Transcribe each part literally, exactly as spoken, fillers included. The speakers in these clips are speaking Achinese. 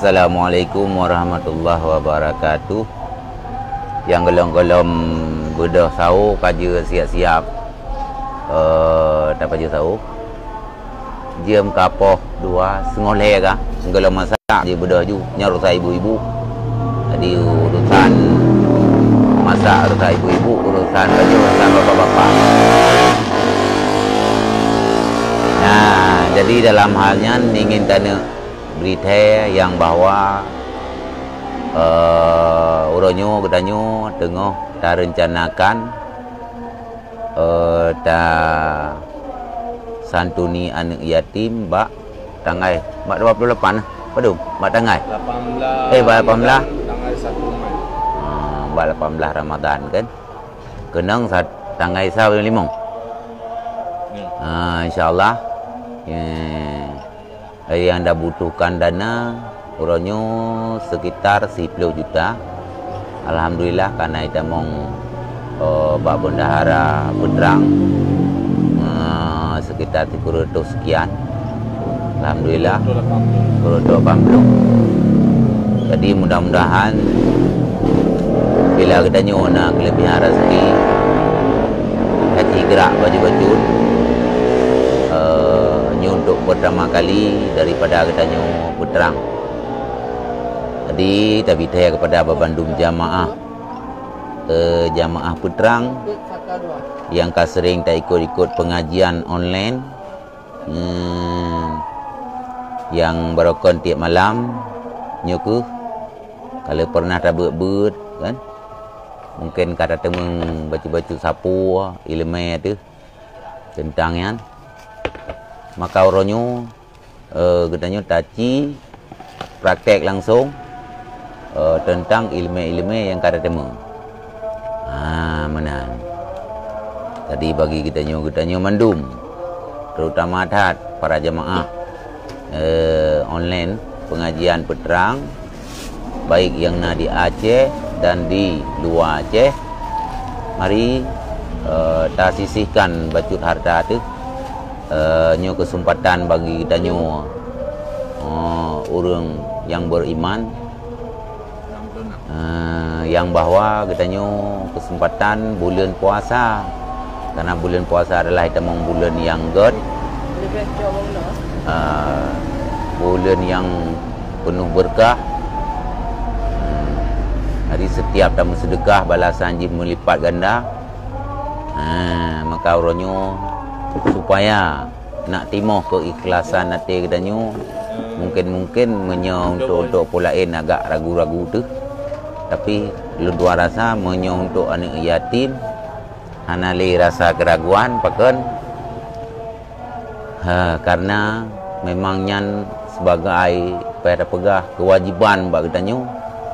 Assalamualaikum warahmatullahi wabarakatuh. Nyang gohlom-gohlom beudôh sawo ka jeuet siap-siap, eh, tapajoh sawo. Jeuem ka poh dua, singoh lhèe ka. Gohlom masak jeuet beudôh ju. Nyan urusan ibu-ibu. Jadi urusan masak urusan ibu-ibu, urusan pajoh urusan bapak-bapak. Nah, jadi dalam hal nyan ingin taneuk beurita nyang bahwa, eh, uroe nyoe geutanyoe teungoh tareuncanakan, eh, tasantuni aneuk yatim bak tanggai, bak dua puluh lapan lah. Padum? Bak tanggai? Lapan belas. Eh, bak lapan belas. Tanggai satu Mei. Ah, bak lapan belas Ramadan kan. Keunong sa-, tanggai sa buleuen limong. Hmm. Ah, insya Allah. Ya. Nyang tabutuhkan dana uroe nyoe sekitar siploh juta. Alhamdulillah, ka na itamong, eh, bak bendahara Peutrang, eh, sekitar tiga ratus sekian. Alhamdulillah. Tiga ratus lapan puluh. Jadi, mudah-mudahan bila geutanyoe na keulebihan rezeki, ka jigrak bacut-bacut, eh, nyoe untuk pertama kali daripada geutanyoe Peutrang. Jadi, tabithèe kepada babandum jamaah, eh, jamaah Peutrang nyang ka sering taikot-ikot pengajian online, hmm, nyang barokon tiep malam, nyoe keuh, ka lheueh pernah tabeuet-beuet, kan? Mungken ka tateumeung bacut-bacut sapeue ileumèe teuh teuntang nyan. Maka uroe nyoe, eh, geutanyoe taci praktek langsong, eh, teuntang ileumèe-ileumèe nyang ka tateumeung. Ha, meunan. Jadi bagi geutanyoe, geutanyoe mandum, terutama that para jamaah, eh, online pengajian Peutrang, baik nyang na di Aceh dan di luwa Aceh, mari, eh, tasisihkan bacut harta teuh. Eh, nyoe keuseumpatan bagi geutanyoe, eh, ureueng nyang beriman, eh, nyang bahwa geutanyoe keuseumpatan buleuen puasa. Karena buleuen puasa adalah itamong buleuen nyang gèt, eh, buleuen nyang peunoh beureukat. Hmm. Jadi, setiap tameuseudeukah, balasan jih meulipat ganda. Ha, maka uroe nyoe, supaya nak timoh keuikhlasan até geutanyoe, mungkin-mungkin meunyoe untuk, untuk peue laén agak ragu-ragu teuh. Tapi lôn tuan rasa meunyoe untuk aneuk yatim, hana lé rasa keuraguan, pakon? Ha, karena memang nyan sebagai, peue tapeugah, kewajiban bak geutanyoe,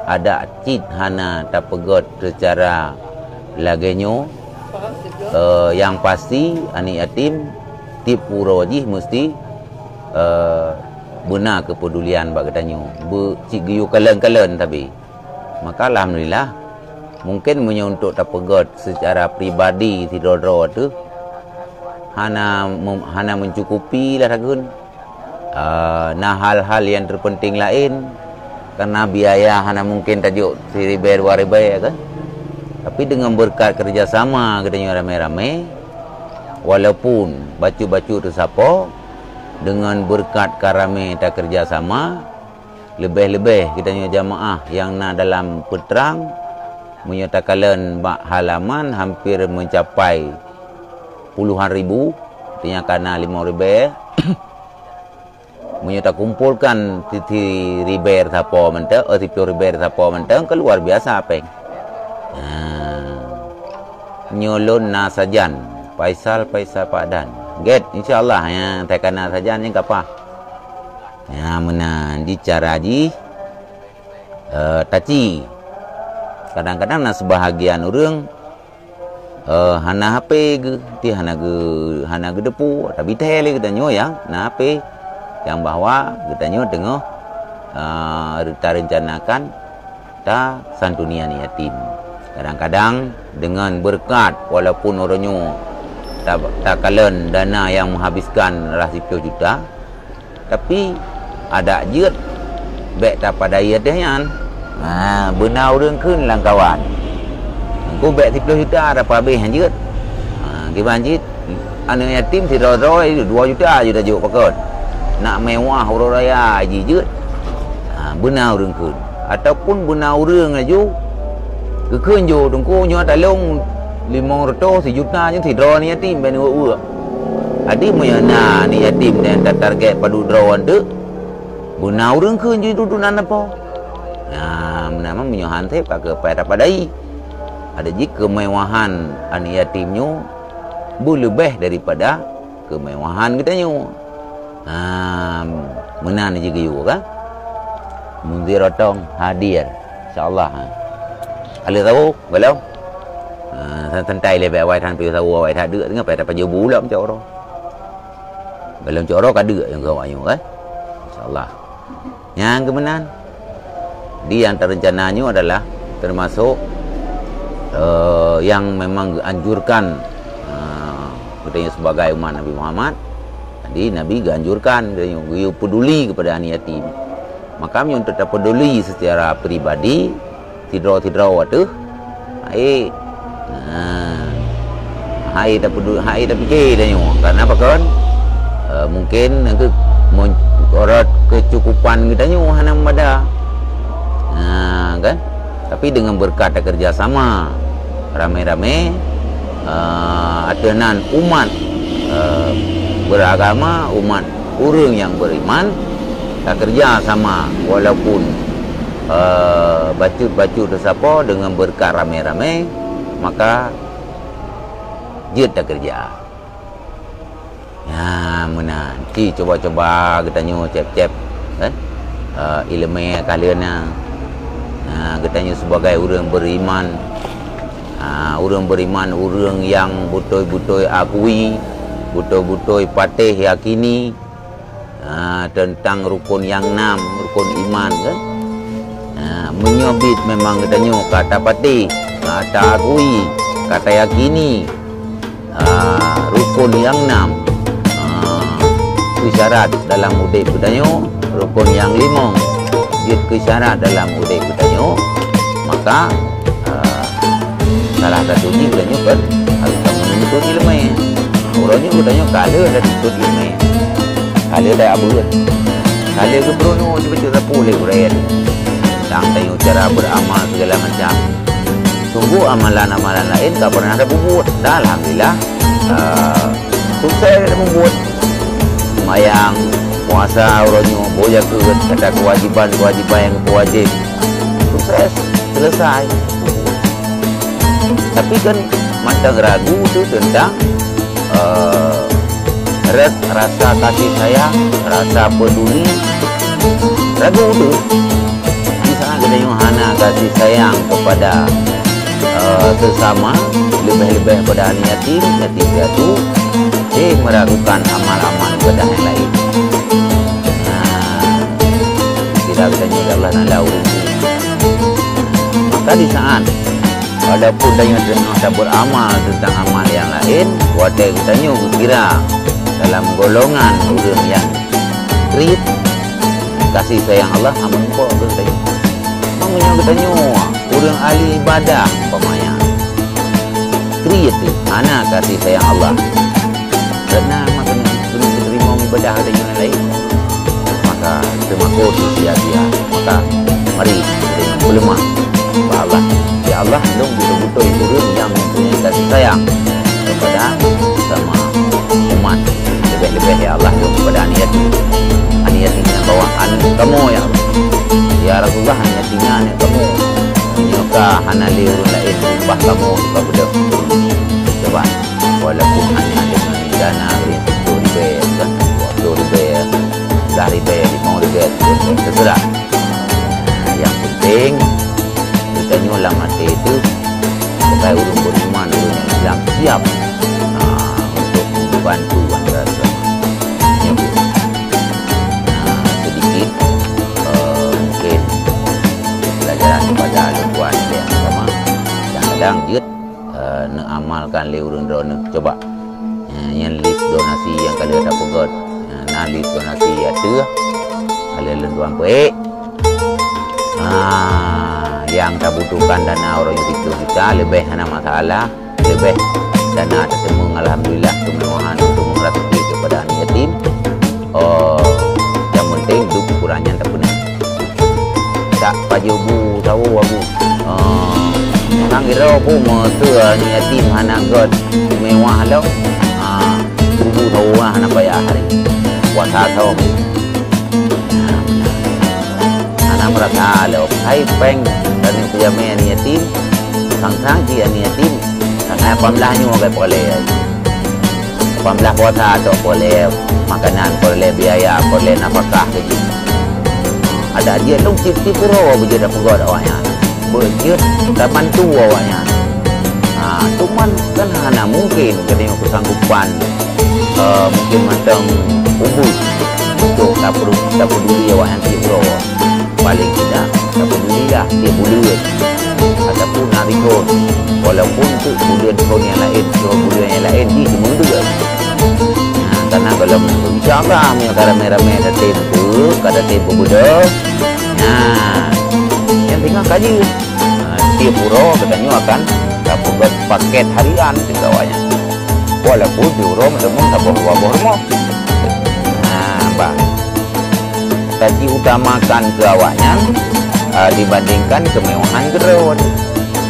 adak cit hana tapeugöt seucara lagèe nyoe. Eh, nyang pasti, aneuk yatim, tiep uroe jih meusti, eh, beuna keupedulian bak geutanyoe. Beu-, cit geuyue kalon-kalon sabe. Maka alhamdulillah, mungkin meunyoe untuk tapeugöt seucara pribadi sidroe-droe teuh, hana mem-, hana meucukupi lah takheun. Ah, na hal-hal nyang terpenting laén, karena biaya hana mungkin tajok siribèe dua ribèe, ya kan? Tapi deungon beureukat keureuja sama geutanyoe ramé-ramé, walaupun bacut-bacut teusapo, deungon beureukat ka ramé takeureuja sama, leubeh-leubeh geutanyoe jamaah nyang na dalam Peutrang, meunyoe takalon bak halaman hampir meucapai puluhan ribu, artinya ka na limong ribèe. Meunyoe takumpolkan si-, siribèe sapo mantong, eh, siploh ribèe sapo mantong, kan luar biasa péng. Nah, nyoe lôn na sajan, Faisal, Faisal Pak Dan. Gèt, insya Allah, ya, takan na sajan nyang kapah. Ya, meunan, di cara jih, eh, taci. Kadang-kadang na seubahagian ureueng, eh, hana H P geuh, ti hana geu-, hana geuteupeue, tapi teuh lé geutanyoe nyang na H P, nyang bahwa geutanyoe teungoh, eh, tarencanakan tasantuni aneuk yatim. Kadang-kadang deungon beureukat, walaupun uroe nyoe ta-, takalon dana nyang meuhabiskan rhah siploh juta, tapi adak jeuet Bék tapadai ateueh nyan. Ha, beuna ureuëng kheun lam kawan. Engko bék siplôh juta tapeubeh hanjeuet. Ha, kiban cit, aneuëk yatim sidroe-droe dua juta ju tajok pakon. Nak mewah uroe raya jijeuet. Ha, beuna ureuëng kheun. Ataupun beuna ureuëng laju geukheun jôh, "Teungku, nyoe talong limong reutôh, sijuta nyoe sidroe aneuëk yatim bék neuweuek-weuek." Jadi meunyoe na aneuëk yatim nyang tatarget padub droe anteuk, beuna ureuëng kheun jih dudu nan apa. Nah, meunan meunyoe han sép ka keupai tapadai. Ada jih keumewahan aneuëk yatim nyoe beuleubeh daripada keumewahan geutanyoe. Ha, meunan jih geuyue kan. Munzir Otong hadir, insya-Allah. Ha. Aleuh tahu, belum? Ha, santai lé awai tan piôh tahu awai tak deuk tengah pai tapajoh bulam cak uroe. Belum cak uroe ka deuk nyang gawak nyoe kan. Insya-Allah. Nyang keumenan, di antara rencana nyoe adalah termasuk, eh, yang memang geuanjurkan, eh, geutanyoe sebagai umat Nabi Muhammad. Jadi, Nabi geuanjurkan geutanyoe geuyue peduli kepada aneuk yatim. Maka, meunyoe untuk tapeduli secara pribadi, sidroe-sidroe ateueh, hai, ha, hai tapedu-, hai tapike tanyoe. Karena pakon? Eh, mungkin engkeu mon-, urat keucukupan geutanyoe hana meumada. Ha, kan? Tapi dengan berkat kerja sama ramé-ramé, eh, ateueh nan umat, eh, beragama, umat ureuëng nyang beriman, takerja sama walaupun eh, bacut-bacut teusapo deungon beureukat ramé-ramé, maka jeuet takeureuja. Nyan meunan, ci cuba-cuba geutanyoe cép-cép, kan? Eh, iéleumé ka lheueh na. Nah, geutanyoe sibagai ureuëng beuriman, ah, ureuëng beuriman, ureuëng nyang beutôi-beutôi akui, beutôi-beutôi patéh yakini, ha, teuntang rukon nyang nam, rukon iman, kan? Ha, meunyoe biet memang geutanyoe ka tapatéh, ka taakui, ka tayakini, ha, rukon nyang nam, ha, keu syarat dalam udeb geutanyoe, rukon nyang limong jeuet keu syarat dalam udeb geutanyoe, maka, ha, salah satu jih geutanyoe kan harus ka meununtut iéleumé. Uroe nyoe geutanyoe ka lheueh tatuntut iéleumé. Ka lheueh tajak beuet. Ka lheueh geupeurunoe sibacut sapeue lé gurée. Tang tanyoe cara beuramal segala macam. Sungguh amalan-amalan laén ka pernah tapeubuet. Dan alhamdulillah, eh, sukses tapeubuet. Seumayang, puasa uroe nyoe, boh jakeuet, kata kewajiban-kewajiban nyang geupeuwajéb. Sukses, selesai. Tapi kan mantong ragu tu teuntang, eh, ret-, rasa kasih sayang, rasa peduli. Ragu tu. Misalnya geutanyoe hana kasih sayang kepada, eh, sesama, leubeh-leubeh pada aneuk yatim, yatim piatu, eh, meragukan amal-amal ibadah yang lain. Nah, kira geutanyoe, "Ya Allah, na lau ureuëng." Maka di saat walaupun tanyoe teungoh tabuet amal teuntang amal nyang laén, watée geutanyoe geukira dalam golongan ureuëng nyang kriet, kasih sayang Allah hana meurumpok keu geutanyoe. Meunyoe geutanyoe ureuëng ahli ibadah, umpamanya, kriet, hana kasih sayang Allah, Karena maka keuneuk, keuneuk teurimong ibadah geutanyoe nyang laén, maka teumakot sia-sia. Maka mari geutanyoe peuleumah bak Allah. Ya Allah, lôn beutôi-beutôi ureuëng nyang mempunyai kasih sayang kepada sesama umat. Leubeh-leubeh, ya Allah, lôn kepada aneuk yatim. Aneuk yatim nyang bawah aneuk kamoe, ya Allah. Ya Rasulullah, aneuk yatim nyan aneuk kamoe. Meunyoe ka hana lé ureuëng laén bak kamoe, ka beudôh. Coba. Walaupun hanya dengan dana ribèe, kan? Dua puluh ribèe, sebelas ribèe, lima ribèe, terserah. Yang penting, geutanyoe lam até teuh, sebagai ureuëng beriman, ureuëng nyang Islam, siap, ah, untuk membantu antara sesama. Nyoe, Bu. Nah, sedikit, eh, mungkin pelajaran kepada lôn tuan yang sama. Kadang-kadang jeuet eh, neuamalkan lé ureuëng droeneuh. Coba. Eh, nyan lis donasi nyang ka lheueh tapeugöt. Eh, na lis donasi ateueh. Ka lheueh lôn tuan peuék. Ah, nyang tabutuhkan dana uroe nyoe siplôh juta, leubeh hana masalah. Leubeh dana tateumeung, alhamdulillah, keumewahan untuk meuraseuki keupada aneuk yatim. Oh, nyang penting duek ukuran nyan tapeuna. Tak pajoh bu sawo abu. Oh, nang iro bu meuseu aneuk yatim hana gét mewah lom. Ah, bu sawo hana payah hari. Puasa thom. Hana meurasa lom. Hai péng kami peujamé aneuk yatim. Sang-sang cit aneuk yatim. Sang-sang lapan blah nyoe kai peureulèe. Lapan blah puasa tok peureulèe makanan, peureulèe biaya, peureulèe nafakah keu jih. Adak jeuet lom tiep-tiep uroe beujeuet tapeugöt awaknyan. Beujeuet tabantu awaknyan. Ha, cuman kan hana mungken geutanyoe keusanggupan, eh, mungken mantong ubeut untuk tapeu-, tapeuduli awaknyan tiep uroe. Paléng tidak tapeuduli lah tiep buleuen ataupun na rikon. Walaupun tu buleuen thon nyang laén, tiep buleuen nyang laén jih seumeudeuek. Nah, karena gohlom insya Allah meunyoe ka ramé-ramé tatem tu, ka tatem peubeudôh. Nah, nyang teungoh ka jeuet. Nah, tiep uroe geutanyoe akan tapeugöt pakét harian keu awaknyan. Walaupun tiep uroe meuteumé saboh dua boh rumoh. Nah, bah. Tajiutamakan keu awaknyan, ah, dibandingkan keumewahan keudroe.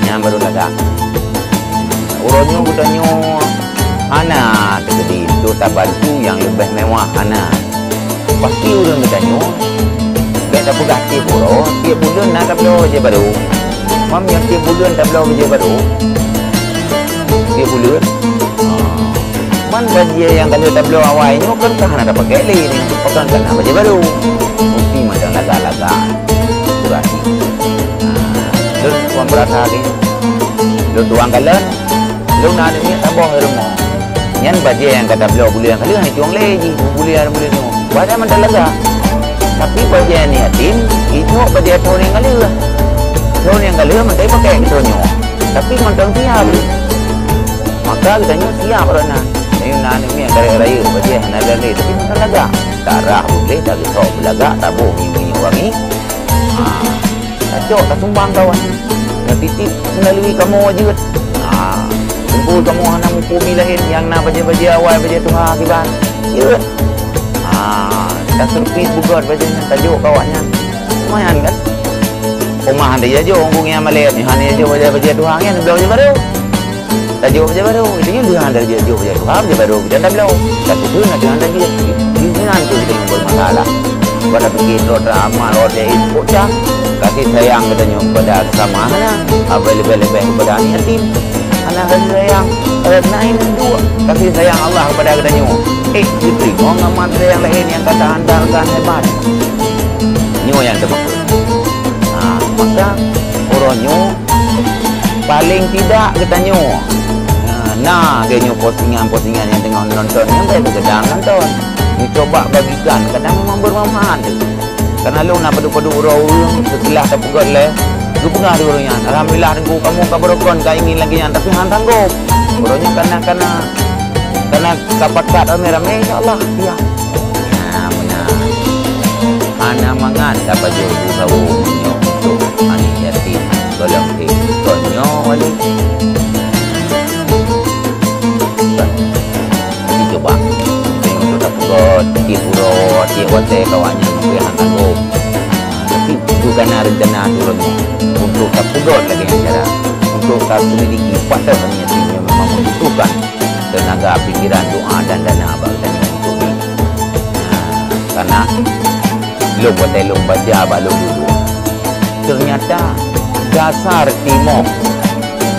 Nyan baru lagak. Uroe nyoe geutanyoe hana teukeudi untuk tabantu nyang leubeh mewah, hana. Pasti ureueng geutanyoe bèk tapeugah tiep uroe, tiep buleuen na tabloe bajèe barô. Meunyoe tiep buleuen tabloe bajèe barô, tiep buleuen, ah, man bajèe nyang ka lheueh tabloe awai nyoe kan ka hana tapakék lé nyoe, pakon ka na bajèe barô. Musti mantong lagak-lagak. Beurati. Ah, lôn wan beurata lé. Lôn tuwang kalon, lôn na aneuk miet saboh di rumoh. Nyan bajèe nyang ka tabloe buleuen nyang ka lheueh hana tuwang lé jih, buleuen buleuen nyoe. Padahai mantong lagak. Tapi bajèe aneuk yatim, icok bajèe thon nyang ka lheueh. Thon nyang ka lheueh mantong ipakék keu thon nyoe. Tapi mantong siap. Maka geutanyoe siap rot na. Tanyoe na aneuk miet ka rayeuk-rayeuk, bajèe hana lé, tapi mantong lagak. Tarah buleuen, tageusok beulagak, taboh minyeuk-minyeuk wangi. Ha. Tacok, tasumbang kawan. Nyang titip meulalu kamoe jeuet. Ha, kumpul kamoe hana muphom laén nyang na bajèe-bajèe awai, bajèe tuha kiban. Jeuet. Ha, taseurvis beugöt bajèe nyan, tajok keu awaknyan. Lumayan kan? Oma hana jijok, unggu ngieng malèe nyoe hana jijok bajèe-bajèe tuha nyan, bloe bajèe barô. Tajok bajèe barô, itu nyan lheueh hana jijok bajèe tuha, bajèe barô kita tabloe. Tapi tu nak jangan lagi. Di sini nanti kita yang bermasalah. Pada pikir droe amal, droe laén, pokok cam. Kasih sayang geutanyoe kepada sesama hana, leubeh-leubeh kepada aneuk yatim. Hana kasih sayang, eh, na induk. Kasih sayang Allah kepada geutanyoe. Eh, geutanyoe ngon manusia nyang laén nyang ka taandalkan hebat. Nyoe nyang teumakot. Ha, maka uroe nyoe paléng tidak geutanyoe, ha, na geutanyoe postingan-postingan nyang teungoh nonton, nyang bèk sekedar nonton. Neucoba bagikan, kadang memang bermanfaat tu. Karena lôn na padub-padub uroe ureueng seuteulah tapeugöt lé, geupeugah di ureueng nyan, "Alhamdulillah, Teungku, kamoe ka beurukon, ka ingin lagèe nyan, tapi han sanggob." Uroe nyan kana, kana, kana ka pakat ramé-ramé, insya Allah, ya. Nah, meunan. Hana mangat tapajoh bu sawo meunyoe untuk aneuk yatim, golom pih. Kon nyoe wali. Tapi cuba, untuk tapeugöt tiep uroe, tiep watèe keu awaknyan mungken han sanggob. Tapi beu kana rencana turun untuk tapeugöt lagèe nyan cara, untuk taseulidiki pakon aneuk yatim nyang memang membutuhkan teunaga, pikiran, doa dan dana bak geutanyoe untuk jih. Nah, karena lôn watèe lôn baca bak lôn duek, ternyata dasar timoh,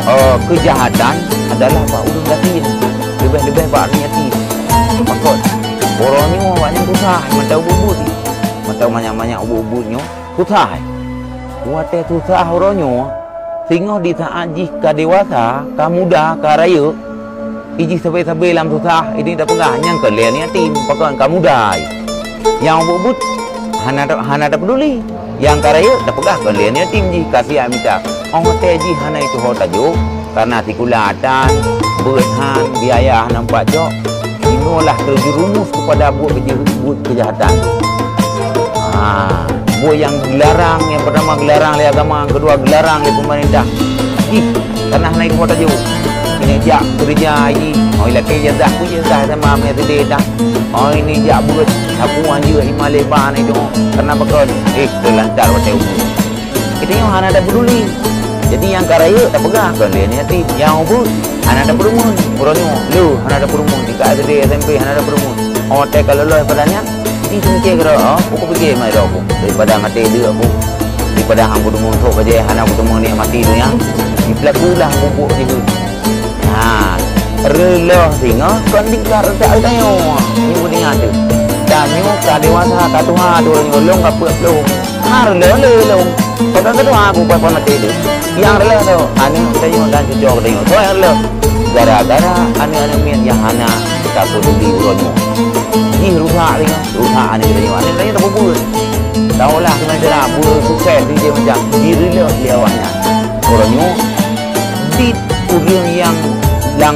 eh, keujahatan adalah bak ureueng gasien, leubeh-leubeh bak aneuk yatim. Pakon, uroe nyoe awaknyan susah, mantong ubeut-ubeut, mantong manyak-manyak ubeut-ubeut nyoe susah. Watèe susah uroe nyoe, singoh di saat jih ka dewasa, ka muda, ka rayeuk, i jih sabe-sabe lam susah, ini tapeugah nyan kon lé aneuk yatim, pakon ka muda. Nyang ubeut-ubeut hana ta-, hana tapeuduli. Nyang ka rayeuk tapeugah kon lé aneuk yatim jih, ka siap mita. Óh watèe jih hana itu ho tajok, karena sikula atan, beuet han, biaya hana meupat jok. Inoe lah terjerumus kepada buet keje-, buet kejahatan. Ha, bu Nyang geularang, nyang pertama geularang lé agama, nyang keudua geularang lé peumeurintah. Ih, tanah na ipoh tajok. Ini jak keureuja jih. Oh, ilakée ijazah pun ijazah sama meunan sideh dah. Oh, ini jak beuet sapu anjeuk ima lé ba na itu. Karena pakon, eh, teulantar watée umu. Geutanyoe hana tapeuduli. Jadi nyang ka rayeuk tapeugah kon lé aneuk yatim. Nyang ubit hana tapeurumun. Uroe nyoe, le hana tapeurumun. Tingkat S D, S M P hana tapeurumun. Oh, watée ka lulus pada nyan, Di seumiké keudroe, oh, buku pike mai droe buku. Daripada maté deuk buku. Daripada hang peuteumé trok bajée hana peuteumé nikmati donya. Di pelaku lah buku di tu. Ha, reuloh singoh kon tingkat reutak tanyoe. Ni pun ingat tu. Tanyoe ka dewasa, ka tuha, dua ribu lom ka peuet ploh. Ha, reuloh le lom. Kau tak tahu aku buat maté tu. Nyang reuloh tu, aneuk tanyoe dan cucoe tanyoe. Soe nyang reuloh? Gara-gara aneuk-aneuk miet nyang hana tapeuduli uroe nyoe. Jih rusak tanyoe. Rusak aneuk geutanyoe. Aneuk geutanyoe tapeubuet. Taolah keunan cara beusukses di jih macam. Direuloh lé awaknyan. Uroe nyoe, dit ureuëng nyang lam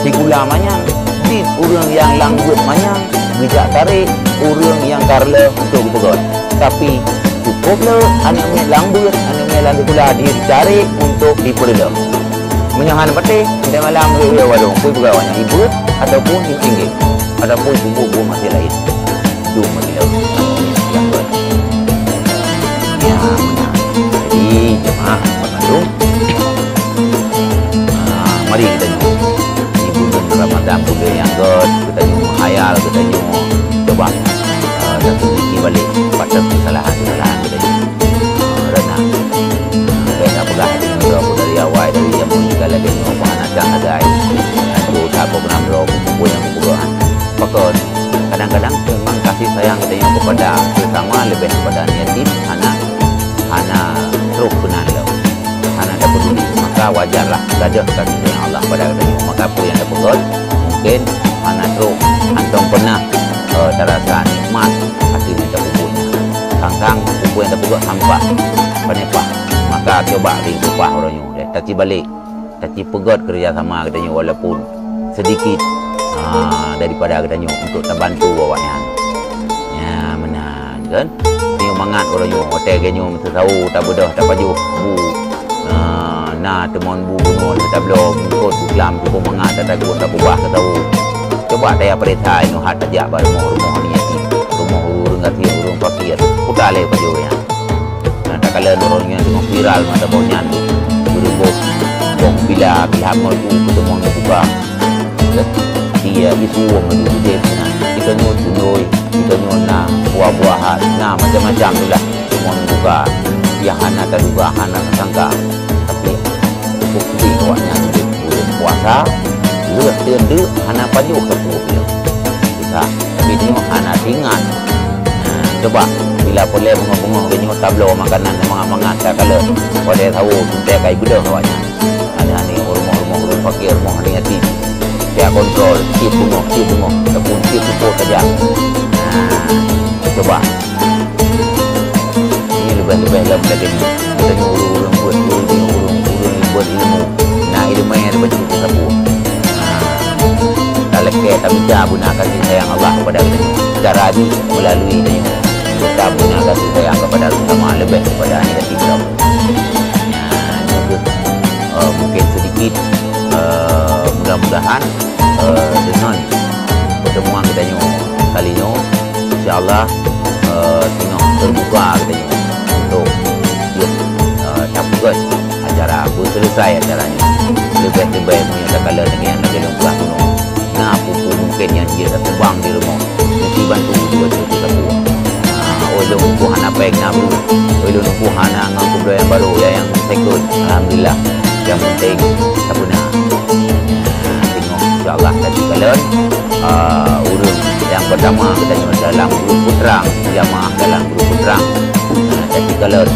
sikula manyang, dit ureuëng nyang lam buet manyang, geujak tarek ureuëng nyang ka reuloh untuk geupeugöt. Tapi, cukup le aneuk miet lam buet, aneuk miet lam sikula ditarek untuk dipeureuloh. Meunyoe hana patéh, ndai malam wék-wék wadong, peue peugah awaknyan, ibuet ataupun iminggeh, ataupun ibubuet maté laén. Dum meutileu. Ya, meunan. Jadi, jemaah bandum, ah, mari geutanyoe di buleuen Ramadan, buleuen nyang göt, geutanyoe meukhayal, geutanyoe cuba, ah, tateuingat balek patong keusalahan-keusalahan geutanyoe. Ah, karena, ah, bèk tapeugah dari, dari awai, dari jameun hingga lagèe nyoe, bah na cang sagai. Aduh, that program droe, buku nyang kupeugah. Pakon, kadang-kadang memang kasih sayang geutanyoe kepada sesama lebih kepada aneuk yatim, hana, hana trok keunan lom. Hana tapeuduli, maka wajarlah gadoh kasih sayang Allah kepada geutanyoe. Maka peue nyang tapeugöt, mungkin hana trok, hantom peunah, eh, tarasa nikmat hati nyang tapeugöt. Sang-sang peue nyang tapeugöt hampa, panepah. Maka coba ri peupah uroe nyoe deh, tacibalek. Tacipeugöt keureuja sama geutanyoe walaupun sedikit, ha, daripada geutanyoe untuk tabantu awaknyan. Nya, meunan, kan? Tanyoe mangat uroe nyoe, watèe geutanyoe meuseusawo, tabeudôh, tapajoh bu, ha, na teumon bu bunoe, tabloe, bungkot, buklam, cukup mangat, tatagun, tapeubah keu sawo. Coba taya peuriksa inoe, hat tajak bak rumoh-rumoh aneuk yatim, rumoh ureueng gasien, ureueng fakir. Peue ka lé pajoh nyan. Nah, takalon ureueng nyan teungoh viral masa boh nyan tu. Beureuboh bong bila, pihak meureuku, peuteumuan meubuka. Dia isu wong meunyoe udép nyan. Geutanyoe tundoi, geutanyoe na buah-buahan, na macam-macam tu lah. Peuteumuan meubuka. Nyang hana taduga, hana tasangka. Tapi, bukti awaknyan udép buleuen puasa, lheueh teundeuk hana pajoh sapeue. Susah. Tapi nyoe hana teuingat. Nah, coba, bila peureulèe beungoh-beungoh geutanyoe tabloe makanan mangat-mangat takalon, watèe sawo teuntèe ka ibeudôh awaknyan. Aneuk-aneuk, rumoh-rumoh ureueng fakir, rumoh aneuk yatim. Tajak kontrol, tiep beungoh, tiep beungoh, ataupun tiep teupôt saja. Nah, coba. Nyoe leubeh-leubeh lom lagèe nyoe. Geutanyoe ureueng-ureueng beuet, ureueng-ureueng, ureueng beuet ilmu. Na ileumèe leubeh jeuet sapeue. Nah, talakèe tamita beuna kasih sayang Allah kepada geutanyoe. Cara jih meulalu tanyoe. Kita beuna kasih sayang kepada sesama leubeh kepada aneuk yatim droe. Nah, nyoe kheueh, eh, mungkin sedikit, eh, mudah-mudahan, eh, deungon pertemuan geutanyoe kali nyoe, insya Allah, eh, teungoh terbuka geutanyoe untuk jeuet, eh, tapeugöt acara, beuseuleusai acara nyoe. Leubeh-leubeh meunyoe takalon lagèe nyang lagèe lôn peugah bunoe, na peue-peue mungken nyang jeuet tatubang di rumoh, meusti bantu dua juta sapeue. Ah, oi lôn muphom hana péng na bu, oi lôn muphom hana ngon kubloe nyang barô, ya nyang second. Alhamdulillah, nyang penting sapeue na. Teungoh, insya Allah, takalon, ah, ureueng nyang pertama geutanyoe dalam grup putra, jamaah dalam grup putra. Ah, takalon,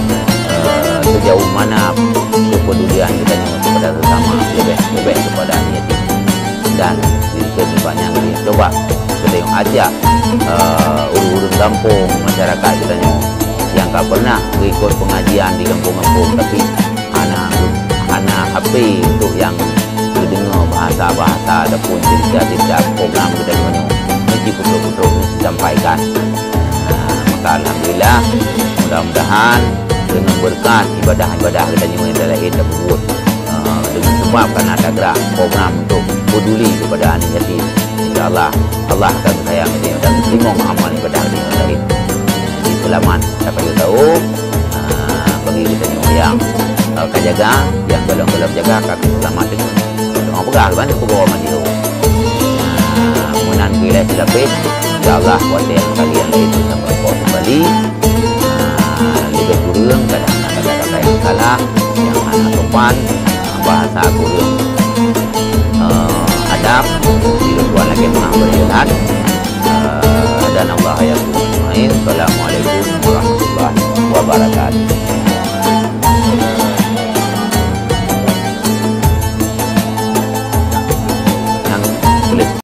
eh, sejauh mana kepedulian geutanyoe kepada sesama, leubeh-leubeh kepada aneuk yatim. Dan di banyak negeri. Coba geutanyoe ajak, eh, ureueng-ureueng gampông, masyarakat geutanyoe nyang ka pernah ikut pengajian di gampông-gampông, tapi hana, hana H P untuk nyang geudeungoe bahasa-bahasa ataupun cerita-cerita program geutanyoe nyoe. Nyoe jipeutrok-peutrok, nyoe jisampaikan. Nah, maka alhamdulillah, Mudah-mudahan deungon beureukat ibadah-ibadah geutanyoe nyang laén tapeubuet, eh, deungon seubab kana tagerak program untuk peuduli keupada aneuk yatim, insya Allah, Allah akan sayang geutanyoe dan teurimong amal ibadah geutanyoe laén. Jadi seulamat sampai geutawök, eh, bagi geutanyoe nyang, eh, ka jaga, nyang golom-golom jaga, ka seulamat deungon. Teuma peugah ban peugoe maju. Nah, meunan keu ilée silapeh, insya Allah watée nyang kali nyang laén sampai kembali. Ah, leubeh kureueng kadang na kata-kata nyang salah, nyang hana sopan, ah, bahasa kureueng, eh, adab, di luar lagée meuah beureulat. Eh, dan Allah ya ajmain. Assalamualaikum warahmatullahi wabarakatuh.